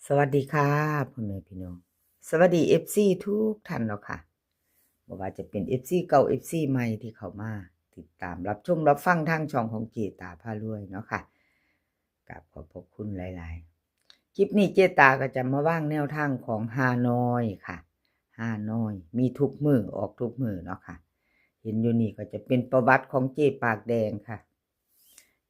สวัสดีค่ะพ่อแม่พี่น้อง สวัสดี เอฟซี ทุกท่านเนาะค่ะ บ่ว่าจะเป็น เอฟซี เก่า เอฟซี ใหม่ที่เข้ามาติดตามรับชมรับฟังทางช่องของเจตาพารวยเนาะค่ะ กราบขอบพระคุณหลายๆ คลิปนี้เจตาก็จะมาวางแนวทางของฮานอยค่ะ ฮานอยมีทุกมื้อ ออกทุกมื้อเนาะค่ะ เห็นอยู่นี่ก็จะเป็นประวัติของเจปากแดงค่ะ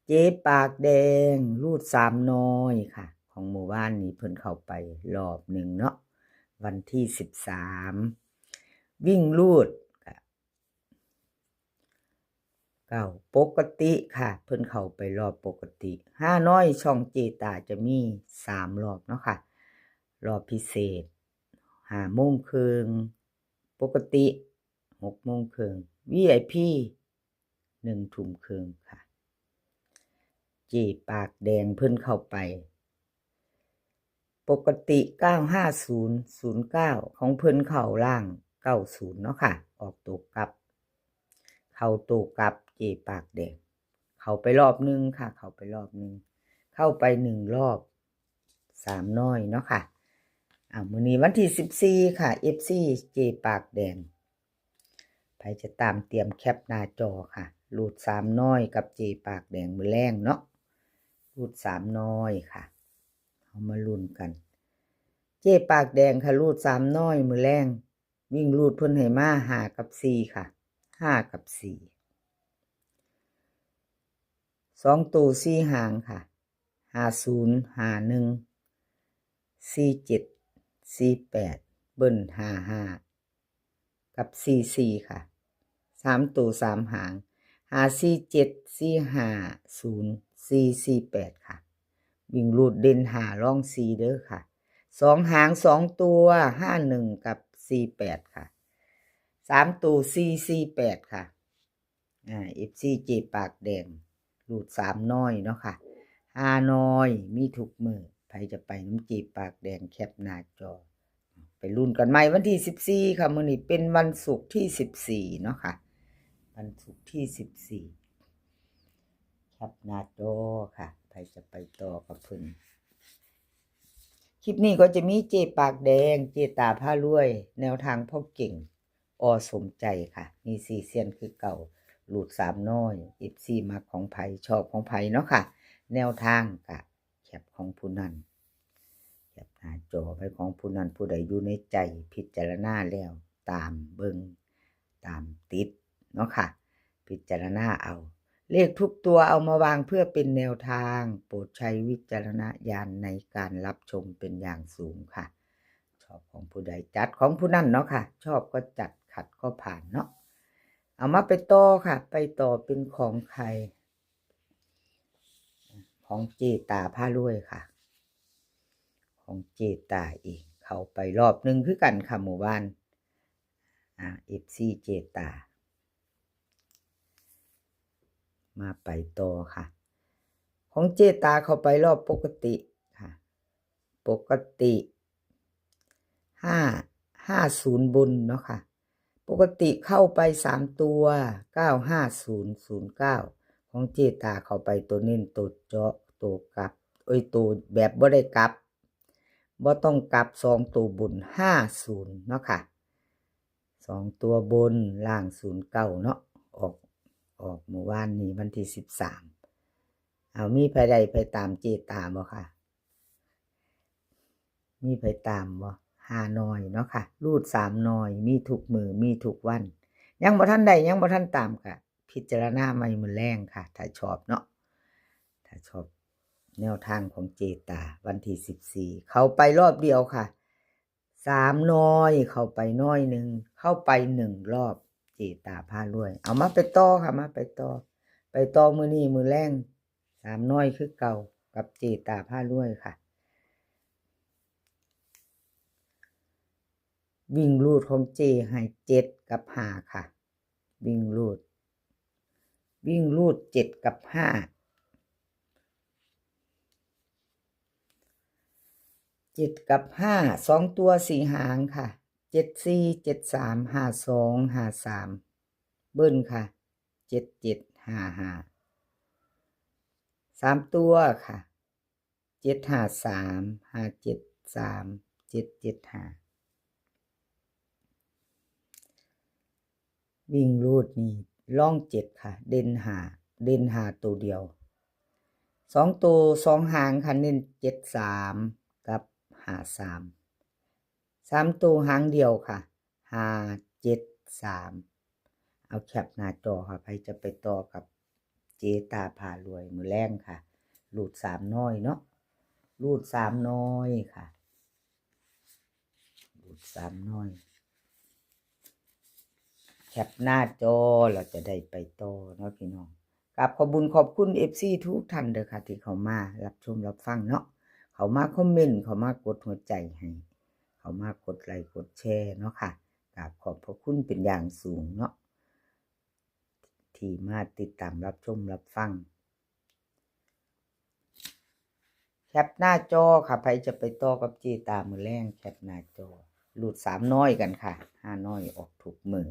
เจปากแดง รูดสามน้อยค่ะ ของเมื่อวานนี้เพิ่นเข้าไปรอบหนึ่งเนาะ วันที่สิบสาม วิ่งรูดก็ เก้า ปกติค่ะ เพิ่นเข้าไปรอบปกติ ฮานอยช่องเจตาจะมีสามรอบเนาะค่ะ รอบพิเศษ ห้าโมงครึ่ง ปกติ หกโมงครึ่ง วีไอพี หนึ่งทุ่มครึ่งค่ะ เจปากแดงเพิ่นเข้าไป ปกติ เก้าห้าศูนย์ ศูนย์เก้า ของเพิ่นเข้าล่าง เก้าศูนย์ เนาะค่ะ ออกตัวกลับ เข้าตัวกลับ เจปากแดง เข้าไปรอบหนึ่งค่ะ เข้าไปรอบหนึ่ง เข้าไปหนึ่งรอบ สามน้อยเนาะค่ะ อ่า มื้อนี้วันที่สิบสี่ค่ะ เอฟซี เจปากแดง ไผจะตามเตรียมแคปหน้าจอค่ะ รูดสามน้อยกับเจปากแดงมื้อแลงเนาะ รูดสามน้อยค่ะ เฮามาลุ้นกัน เจปากแดงค่ะ รูดสามน้อยมื้อแลง วิ่งรูดเพิ่นให้มา ห้ากับสี่ค่ะ ห้ากับสี่ สองตัวสี่หางค่ะ ห้าศูนย์ ห้าหนึ่ง สี่เจ็ด สี่แปด เบิ้ล ห้าห้า กับ สี่สี่ ค่ะ สามตัวสามหาง ห้าสี่เจ็ด สี่ห้าศูนย์ สี่สี่แปด ค่ะ วิ่งรูดเด่นห้ารองสี่เด้อค่ะ สองหางสองตัว ห้าหนึ่ง กับ สี่แปด ค่ะ สามตัว สี่สี่แปด ค่ะ อ่า เอฟซี เจปากแดง รูดสามน้อยเนาะค่ะ ฮานอยมีทุกมื้อ ไผจะไปนำเจปากแดงแคปหน้าจอ ไปลุ้นกันใหม่วันที่สิบสี่ค่ะ มื้อนี้เป็นวันศุกร์ที่สิบสี่เนาะค่ะ วันศุกร์ที่สิบสี่ แคปหน้าจอค่ะ ไผจะไปต่อกับเพิ่น คลิปนี้ก็จะมีเจปากแดง เจตาพารวย แนวทางพ่อเก่ง อ.สมใจค่ะ มีสี่เซียนคือเก่า รูดสามน้อย เอฟซี มักของไผ ชอบของไผเนาะค่ะ แนวทางกะแคปของผู้นั้น แคปหน้าจอไว้ของผู้นั้น ผู้ใดอยู่ในใจ พิจารณาแล้ว ตามเบิ่ง ตามติดเนาะค่ะ พิจารณาเอา เลขทุกตัวเอามาวางเพื่อเป็นแนวทาง โปรดใช้วิจารณญาณในการรับชมเป็นอย่างสูงค่ะ ชอบของผู้ใดจัดของผู้นั้นเนาะค่ะ ชอบก็จัด ขัดก็ผ่านเนาะ เอามาไปต่อค่ะ ไปต่อเป็นของใคร ของเจตาพารวยค่ะ ของเจตาเอง เข้าไปรอบหนึ่งคือกันค่ะ เมื่อวาน อ่า เอฟซี เจตา มาไปต่อค่ะ ของเจตาเข้าไปรอบปกติค่ะ ปกติ ห้าห้าศูนย์ บนเนาะค่ะ ปกติเข้าไปสามตัว เก้าห้าศูนย์ ศูนย์เก้า ของเจตาเข้าไปตัวเน้น ตัวเจาะ ตัวกลับ เอ้ย ตัวแบบบ่ได้กลับ บ่ต้องกลับ สองตัวบน ห้าศูนย์ เนาะค่ะ สองตัวบน ล่าง ศูนย์เก้า เนาะ ออก ออกเมื่อวานนี้วันที่สิบสาม เอา มีไผได้ไผตามเจตาบ่คะ มีไผตามบ่ ฮานอยเนาะค่ะ รูดสามน้อย มีทุกมื้อ มีทุกวัน ยังบ่ทันได้ ยังบ่ทันตามกะพิจารณาใหม่มื้อแลงค่ะ ถ้าชอบเนาะ ถ้าชอบแนวทางของเจตา วันที่สิบสี่ เข้าไปรอบเดียวค่ะ สามน้อย เข้าไปน้อยหนึ่ง เข้าไปหนึ่งรอบ เจตาพารวย เอามาไปต่อค่ะ มาไปต่อ ไปต่อมื้อนี้มื้อแลง สามน้อยคือเก่า กับเจตาพารวยค่ะ วิ่งรูดของเจให้เจ็ดกับห้าค่ะ วิ่งรูด วิ่งรูดเจ็ดกับห้า เจ็ดกับห้า สองตัวสี่หางค่ะ เจ็ดสี่ เจ็ดสาม ห้าสอง ห้าสาม เบิ้ลค่ะ เจ็ดเจ็ด ห้าห้า สามตัวค่ะ เจ็ดห้าสาม ห้าเจ็ด ສາມ ເຈັດ ເຈັດ ຫ້າ ວິ່ງຮູດນີ້ລອງເຈັດ ຄ່ະ ເດັ່ນຫ້າ ເດັ່ນຫ້າໂຕດຽວ ສອງໂຕສອງຫາງ ຄັນເນັ້ນເຈັດສາມ ກັບຫ້າສາມ ສາມໂຕຫາງດຽວ ຄ່ະ ຫ້າເຈັດສາມ ເອົາແຄປໜ້າຈໍ ຄ່ະ ໃຜຈະໄປຕໍ່ກັບເຈຕາພາລວຍມື້ແລງ ຄ່ະ ຮູດສາມນ້ອຍເນາະ ຮູດສາມນ້ອຍ ຄ່ະ ຮູດສາມນ້ອຍ ແຄປໜ້າຈໍ ແລ້ວຈະໄດ້ໄປຕໍ່ເນາະພີ່ນ້ອງ ກາບຂອບບຸນຂອບຄຸນເອັຟຊີທຸກທ່ານເດີ ຄ່ະ ທີ່ເຂົ້າມາຮັບຊົມຮັບຟັງເນາະ ເຂົ້າມາຄອມເມັນ ເຂົ້າມາກົດຫົວໃຈໃຫ້ ເຂົ້າມາກົດໄລກົດແຊເນາະ ຄ່ະ ກາບຂອບພະຄຸນເປັນຢ່າງສູງເນາະ ທີ່ມາຕິດຕາມຮັບຊົມຮັບຟັງ ແຄປໜ້າຈໍ ຄ່ະ ໃຜຈະໄປຕໍ່ກັບເຈຕາມື້ແລງ ແຄປໜ້າຈໍ ຮູດສາມນ້ອຍກັນ ຄ່ະ ຫ້ານ້ອຍອອກທຸກມື້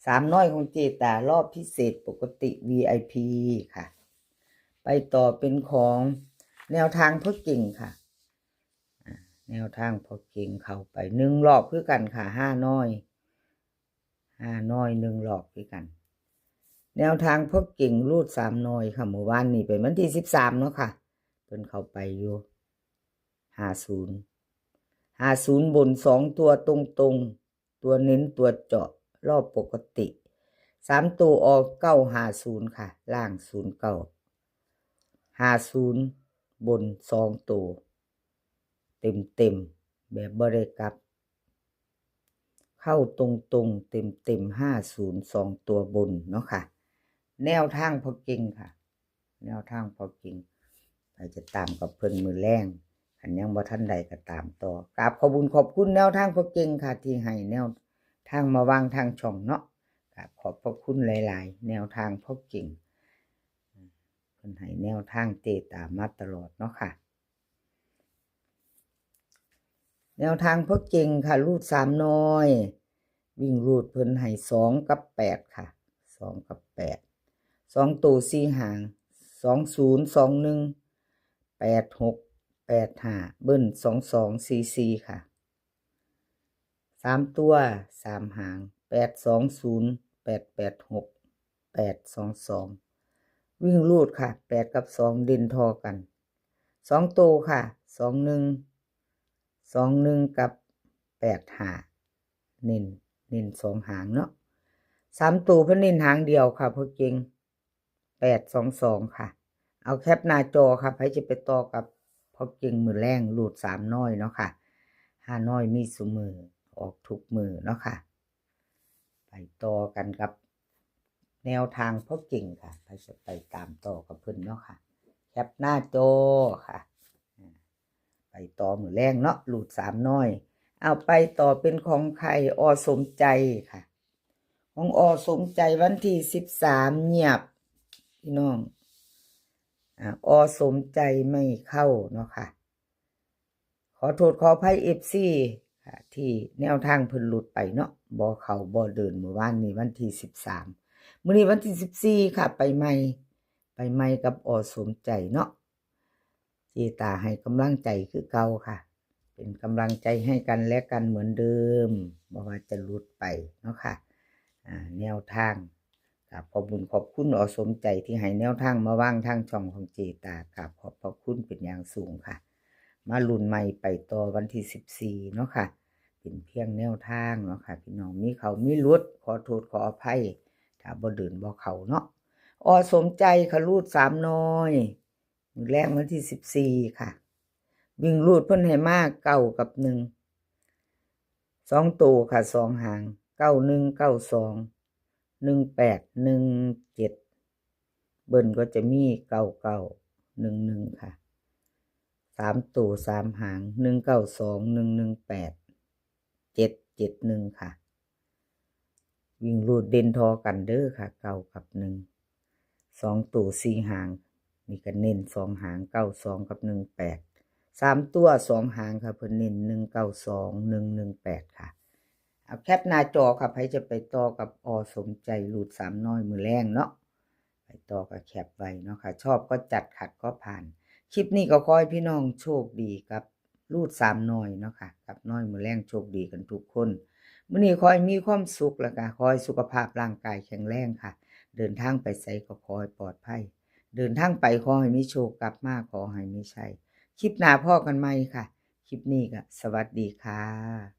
ສາມນ້ອຍຂອງເຈຕາ ຮອບພິເສດປົກກະຕິ ວີໄອພີ ຄ່ະ ໄປຕໍ່ເປັນຂອງແນວທາງພໍ່ເກັ່ງ ຄ່ະ ອາ ແນວທາງພໍ່ເກັ່ງເຂົ້າໄປໜຶ່ງຮອບຄືກັນ ຄ່ະ ຫ້ານ້ອຍ ຫ້ານ້ອຍໜຶ່ງຮອບຄືກັນ ແນວທາງພໍ່ເກັ່ງຮູດສາມນ້ອຍ ຄ່ະ ມື້ວານນີ້ເປັນວັນທີສິບສາມເນາະ ຄ່ະ ເພິ່ນເຂົ້າໄປຢູ່ ຫ້າສູນ ຫ້າສູນບົນສອງຕົວຕົງໆ ຕົວເນັ້ນຕົວເຈາະ ຮອບປົກກະຕິ ສາມໂຕອອກເກົ້າຫ້າສູນ ຄ່ະ ລ່າງສູນເກົ້າ ຫ້າສູນບົນສອງໂຕ ເຕັມໆ ແບບບໍ່ໄດ້ກັບ ເຂົ້າຕົງໆ ເຕັມໆ ຫ້າສູນ ສອງຕົວບົນເນາະ ຄ່ະ ແນວທາງພໍ່ເກັ່ງ ຄ່ະ ແນວທາງພໍ່ເກັ່ງ ໃຜຈະຕາມກັບເພິ່ນມື້ແລງ ຄັນຍັງບໍ່ທັນໄດ້ກໍຕາມຕໍ່ ກາບຂອບບຸນຂອບຄຸນແນວທາງພໍ່ເກັ່ງ ຄ່ະ ທີ່ໃຫ້ແນວທາງມາວາງທາງຊ່ອງເນາະ ກາບຂອບພະຄຸນຫຼາຍໆ ແນວທາງພໍ່ເກັ່ງ ເພິ່ນໃຫ້ແນວທາງເຈຕາມາຕະຫຼອດເນາະ ຄ່ະ ແນວທາງພໍ່ເກັ່ງ ຄ່ະ ຮູດສາມນ້ອຍ ວິ່ງຮູດເພິ່ນໃຫ້ສອງກັບແປດ ຄ່ະ ສອງກັບແປດ ສອງໂຕສີ່ຫາງ ສອງສູນ ສອງໜຶ່ງ ແປດຫົກ ແປດຫ້າ ເບິ້ນ ສອງສອງ ສີ່ສີ່ ຄ່ະ ສາມຕົວສາມຫາງ ແປດສອງສູນ ແປດແປດຫົກ ແປດສອງສອງ ວິ່ງຮູດ ຄ່ະ ແປດກັບສອງເດັ່ນທໍ່ກັນ ສອງໂຕ ຄ່ະ ສອງໜຶ່ງ ສອງໜຶ່ງ ກັບ ແປດຫ້າ ເນັ້ນ ເນັ້ນສອງຫາງເນາະ ສາມໂຕເພິ່ນເນັ້ນຫາງດຽວ ຄ່ະ ພໍ່ເກັ່ງ ແປດສອງສອງ ຄ່ະ ເອົາແຄປໜ້າຈໍ ຄ່ະ ໃຜຈະໄປຕໍ່ກັບພໍ່ເກັ່ງມື້ແລງ ຮູດສາມນ້ອຍເນາະ ຄ່ະ ຫ້ານ້ອຍມີຊຸມື້ ອອກທຸກມື້ເນາະ ຄ່ະ ໄປຕໍ່ກັນກັບແນວທາງພໍ່ເກັ່ງ ຄ່ະ ໃຜຈະໄປຕາມຕໍ່ກັບເພິ່ນເນາະ ຄ່ະ ແຄປໜ້າຈໍ ຄ່ະ ໄປຕໍ່ມື້ແລງເນາະ ຮູດສາມນ້ອຍ ເອົາໄປຕໍ່ເປັນຂອງໄຂ່ ອ ສົມໃຈ ຄ່ະ ຂອງ ອ ສົມໃຈ ວັນທີສິບສາມ ງຽບ ພີ່ນ້ອງ ອາ ອ ສົມໃຈໄມ່ເຂົ້າເນາະ ຄ່ະ ຂໍໂທດຂໍອະໄພ ເອັຟຊີ ທີ່ແນວທາງເພິ່ນຫຼຸດໄປເນາະ ບໍ່ເຂົ້າບໍ່ເດີນ ມື້ວານນີ້ວັນທີສິບສາມ ມື້ນີ້ວັນທີສິບສີ່ ຄ່ະ ໄປໃໝ່ ໄປໃໝ່ກັບ ອ ສົມໃຈເນາະ ເຈຕາໃຫ້ກຳລັງໃຈຄືເກົ່າ ຄ່ະ ເປັນກຳລັງໃຈໃຫ້ກັນແລະກັນເໝືອນເດີມ ບໍ່ວ່າຈະຫຼຸດໄປເນາະ ຄ່ະ ອາ ແນວທາງ ກາບຂອບບຸນຂອບຄຸນ ອ ສົມໃຈ ທີ່ໃຫ້ແນວທາງມາວາງທາງຊ່ອງຂອງເຈຕາ ກາບຂອບພະຄຸນເປັນຢ່າງສູງ ຄ່ະ ມາລຸ້ນໃໝ່ໄປຕໍ່ວັນທີສິບສີ່ ເນາະ ຄ່ະ ເປັນພຽງແນວທາງເນາະ ຄ່ະ ພີ່ນ້ອງ ມີເຂົ້າມີຫຼຸດ ຂໍໂທດຂໍອະໄພ ຖ້າບໍ່ເດີນບໍ່ເຂົ້າເນາະ ອ ສົມໃຈ ຄ່ະ ຮູດສາມນ້ອຍ ມື້ແລງວັນທີສິບສີ່ ຄ່ະ ວິ່ງຮູດເພິ່ນໃຫ້ມາເກົ້າກັບໜຶ່ງ ສອງໂຕ ຄ່ະ ສອງຫາງ ເກົ້າໜຶ່ງ ເກົ້າສອງ ໜຶ່ງແປດ ໜຶ່ງເຈັດ ເບິ້ນກໍຈະມີເກົ້າເກົ້າ ໜຶ່ງໜຶ່ງ ຄ່ະ ສາມໂຕສາມຫາງ ໜຶ່ງເກົ້າສອງ ໜຶ່ງໜຶ່ງແປດ ເຈັດເຈັດໜຶ່ງ ຄ່ະ ວິ່ງຮູດເດັ່ນທໍ່ກັນເດີ ຄ່ະ ເກົ້າກັບໜຶ່ງ ສອງໂຕສີ່ຫາງ ນີ້ກໍເນັ້ນສອງຫາງ ເກົ້າສອງກັບໜຶ່ງແປດ ສາມຕົວສອງຫາງ ຄ່ະ ເພິ່ນເນັ້ນ ໜຶ່ງເກົ້າສອງ ໜຶ່ງໜຶ່ງແປດ ຄ່ະ ເອົາແຄປໜ້າຈໍ ຄ່ະ ໃຜຈະໄປຕໍ່ກັບ ອ ສົມໃຈ ຮູດສາມນ້ອຍມື້ແລງເນາະ ໄປຕໍ່ກໍແຄປໄວ້ເນາະ ຄ່ະ ຊອບກໍຈັດ ຂັດກໍຜ່ານ ຄລິບນີ້ກໍຂໍໃຫ້ພີ່ນ້ອງໂຊກດີກັບ ຮູດສາມໜ່ວຍເນາະຄ່ະ ກັບໜ່ວຍມື້ແລງ ໂຊກດີກັນທຸກຄົນ. ມື້ນີ້ຂໍໃຫ້ມີຄວາມສຸກ ແລ້ວກໍຂໍໃຫ້ສຸຂະພາບຮ່າງກາຍແຂງແຮງຄ່ະ. ເດີນທາງໄປໃສກໍຂໍໃຫ້ປອດໄພ ເດີນທາງໄປຂໍໃຫ້ມີໂຊກ ກັບມາຂໍໃຫ້ມີໄຊ. ຄລິບໜ້າພໍ້ກັນໃໝ່ຄ່ະ. ຄລິບນີ້ກໍສະຫວັດດີຄ່ະ.